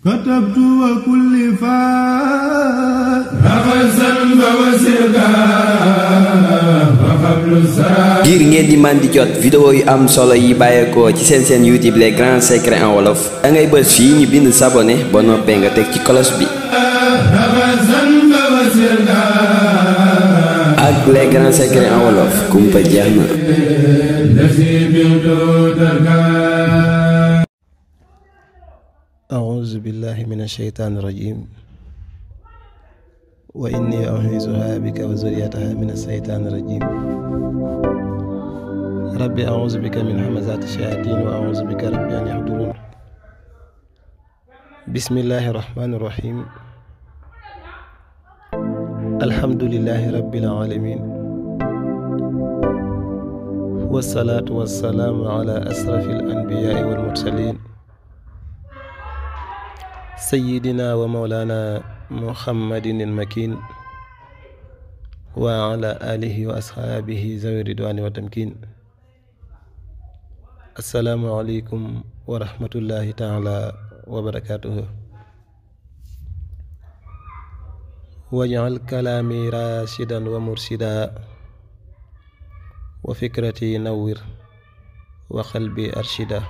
كتبت وكل فات رغزا فوسرقا وقبل الساعة ngir ngeen di man di jot vidéo yu am solo yi bàyyeekoo ci seen YouTube les grands secrets en wolof da ngay bës fii ñu bind s'abonner ba noppee nga teg ci cloche bi ak les grands secrets en wolof kumpa jeex na. أعوذ بالله من الشيطان الرجيم وإني أعيذها بك وذريتها من الشيطان الرجيم ربي أعوذ بك من همزات الشياطين وأعوذ بك ربي أن يحضرون بسم الله الرحمن الرحيم الحمد لله رب العالمين والصلاة والسلام على أشرف الأنبياء والمرسلين سيدنا ومولانا محمد المكين وعلى آله وأصحابه ذوي الرضوان والتمكين السلام عليكم ورحمة الله تعالى وبركاته واجعل كلامي راشدا ومرشدا وفكرتي نور وقلبي أرشدا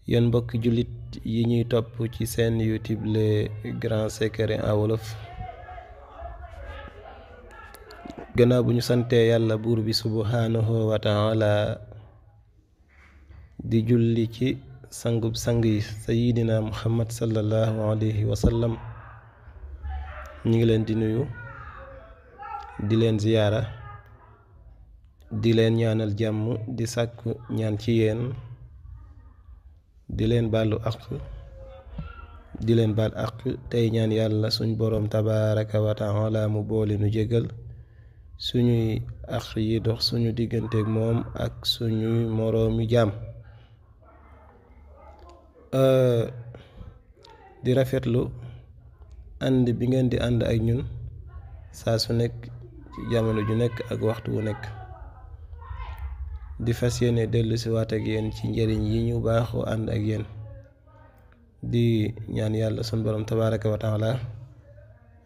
yéen mbokk jullit yi ñuy topp ci seen YouTube les grands secrets en wolof gannaaw bu ñu santee yàlla buur bi subhanahu wa taala di julli ci sangub sang yi sayidina muhammad sallallahu alayhi wa sallam ñu ngi leen di nuyu di leen ziyaara di leen ñaanal jàmm di sàkku ñaan ci yéen di leen baalu àq di leen baal àq tey ñaan yàlla suñ boroom tabaaraka wa taala mu boole nu jégal suñuy àq yi dox suñu digganteeg moom ak suñuy moroomi jaam di rafetlu ànd bi ngeen di ànd ak ñun saa su nekk ci jamono ju nekk ak waxtu wu nekk di fas yéene dellu si waat ak yéen ci njëriñ yi ñu baaxoo ànd ak yéen di ñaan yàlla sun borom tabaaraka wa taala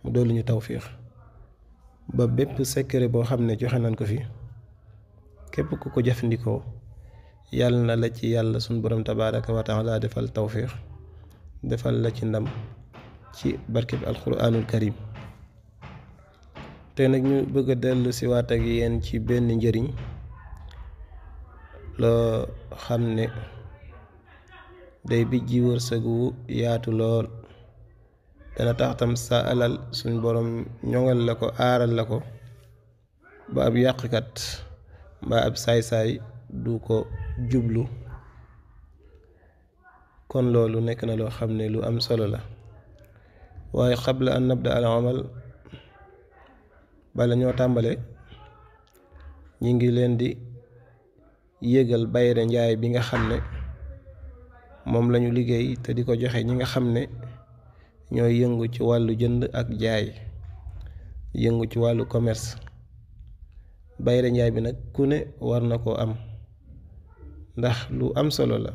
mu dolli ñu tawfiix ba bépp secret boo xam ne joxe nañ ko fi képp ku ko jëfandikoo yàlla na la ci yàlla sun borom tabaaraka wa taala defal tawfiix defal la ci ndam ci barkeb alquraanul karim te nag ñu bëgg a dellu si waat ak yéen ci benn njëriñ loo xam ne day bijji wërsëgu yaatu lool dana tax tam sa alal suñ borom ñoŋal la ko aaral la ko ba ab yàqkat mbaa ab saay-saay du ko jublu kon loolu nekk na loo xam ne lu am solo la waaye qabla an nabda al amal bala ñoo tàmbale ñi ngi leen di yégal bayre njaay bi nga xam ne moom lañu liggéey te di ko joxe ñi nga xam ne ñooy yëngu ci wàllu jënd ak jaay yëngu ci wàllu commerce bayre njaay bi nag ku ne war na koo am ndax lu am solo la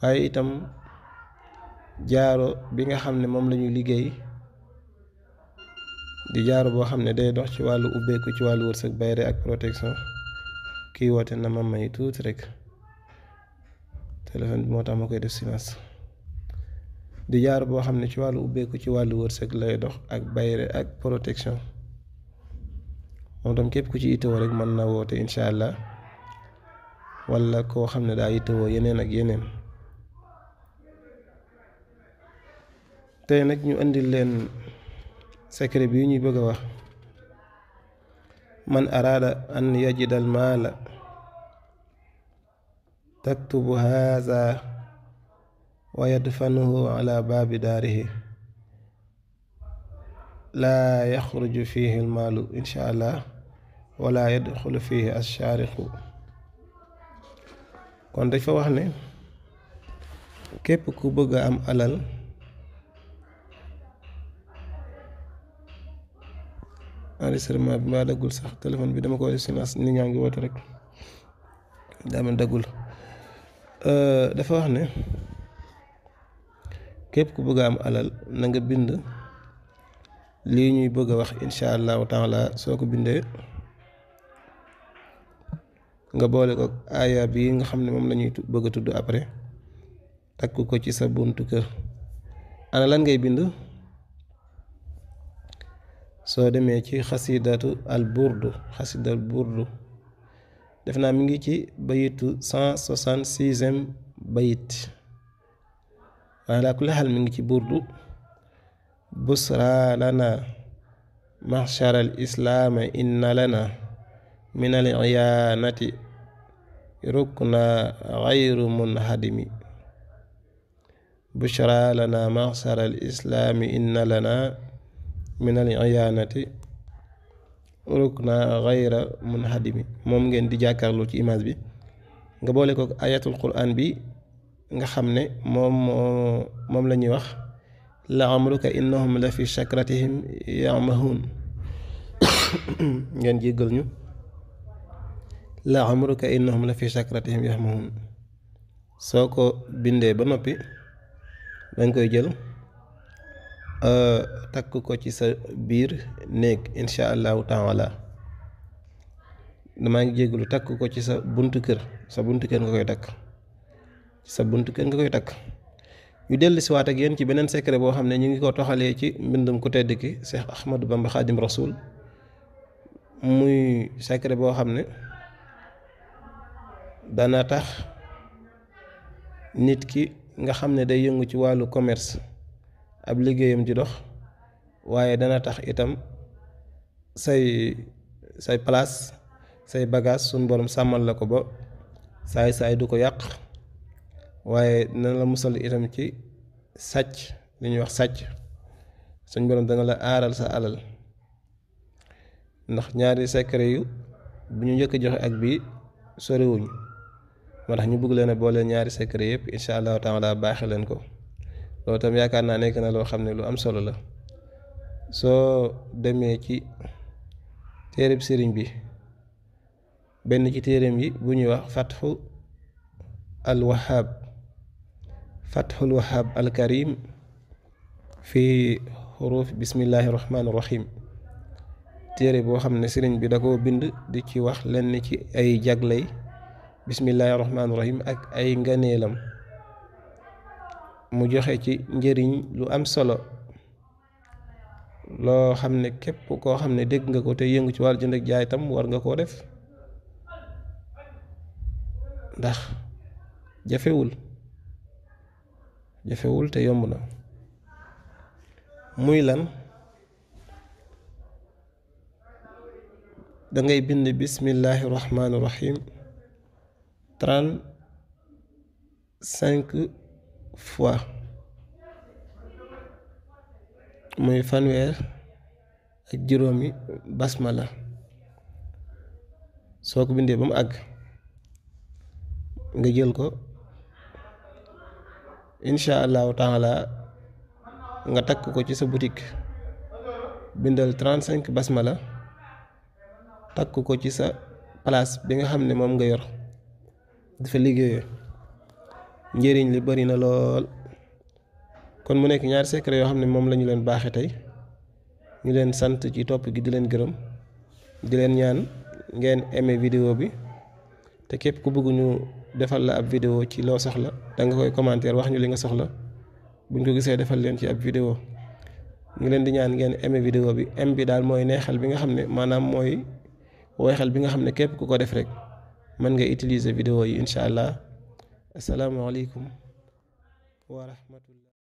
waaye itam jaaro bi nga xam ne moom lañu liggéey di jaaro boo xam ne day dox ci wàllu ubbeeku ci wàllu wërsëg bayre ak protection kii woote na ma may tuuti rek téléphone bi moo tax ma koy def silence di jaar boo xam ne ci wàllu ubbeeku ci wàllu wërsëg lay dox ak bayre ak protection moom tam képp ku ci itewoo rek mën na woote incha allah wala koo xam ne daa itewoo yeneen ak yeneen tey nag ñu indil leen secret bi ñuy bëgg a wax man araada an yajida al maala taktubu haza wa yadfanuhu ala baabi daarihi laa yaxruju fihi al maalu insha allah wala yadxulu fihi ashaariqu kon dafa wax ne képp ku bëgg a am alal enregistrement bi mbaa daggul sax téléphone bi dama ko def silence nit ñaa ngi woote rek daa mel daggul dafa wax ne képp ku bëgg am alal na nga bind lii ñuy bëgg a wax insha allahu taala. soo ko bindee nga boole ko aaya bi nga xam ne moom la ñuy bëgg a tudd après, takk ko ci sa buntu kër. ana lan ngay bind? soo demee ci xasidatu al burdu, xasidal burdu def naa mi ngi ci bayitu 166e bayit, waaye laa kulli xaal mi ngi ci burdu. busra lana mahshar al islaam inna lana min al iyaanati rukna gayru munhadimi. bushra lana mahshar al islaam inna lana min al iyaanati rukna gayra munhadimi. moom ngeen di jàkkaarloo ci image bi, nga boole ko ayatul quran bi nga xam ne moom la ñuy wax la amruka innahum la fi shakratihim yamahun. ngeen jéggal ñu, la amruka innahum la fi shakratihim yamahun. soo ko bindee ba noppi dañ koy jël takk ko ci sa biir néeg insha allahu taala. damaa ngi jéggalu, takk ko ci sa buntu kër. sa buntu kër nga koy takk, sa buntu kër nga koy takk. ñu dellu si waat ak yéen ci beneen secret boo xam ne ñu ngi ko toxalee ci mbindum ku tedd ki Cheikh Ahmadou Bamba Khadim Rasoul. muy secret boo xam ne dana tax nit ki nga xam ne day yëngu ci wàllu commerce ab liggéeyam di dox, waaye dana tax itam say place, say bagage suñ borom sàmmal la ko ba saay du ko yàq, waaye dana la musal itam ci sàcc, li ñuy wax sàcc. suñ borom dana la aaral sa alal, ndax ñaari secret yu bu ñu njëkk joxe ak bii soriwuñ, moo tax ñu bëgg leen a boole ñaari secret yëpp insha allahu taala baaxe leen ko. loolu tam yaakaar naa nekk na loo xam ne lu am solo la. soo demee ci téereb sëriñ bi, benn ci téereem yi bu ñuy wax fatxul wahab al karim fi xuruuf bismillahi rahmaani rahim. téere boo xam ne sëriñ bi da koo bind di ci wax lenn ci ay jagley bismillahi rahmaani rahim ak ay nganeelam. mu joxe ci njëriñ lu am solo loo xam ne képp koo xam ne dégg nga ko te yëngu ci wàllu jënd ak jaay tam war nga koo def, ndax jafewul te yomb na. muy lan? da ngay bind bismillahi rahmaani rahim 35 fois, muy fanweer ak juróomi basmala. soo ko bindee ba mu àgg nga jël ko insha allahu taala nga takk ko ci sa boutique. bindal 35 basmala, takk ko ci sa place bi nga xam ne moom nga yor dafa liggéeyee. njëriñ li bari na lool. kon mu nekk ñaari secret yoo xam ne moom la ñu leen baaxe tey. ñu leen sant ci topp gi, di leen gërëm, di leen ñaan ngeen aimé vidéo bi. te képp ku bëgg ñu defal la ab vidéo ci loo soxla da nga koy commentaire wax ñu li nga soxla, buñ ko gisee defal leen ci ab vidéo. ñu leen di ñaan ngeen aimé vidéo bi. aim bi daal mooy neexal bi nga xam ne maanaam mooy woyxal bi nga xam ne képp ku ko def rek mën nga utiliser vidéo yi incha allah. asalaamaaleykum wa rahmatullah.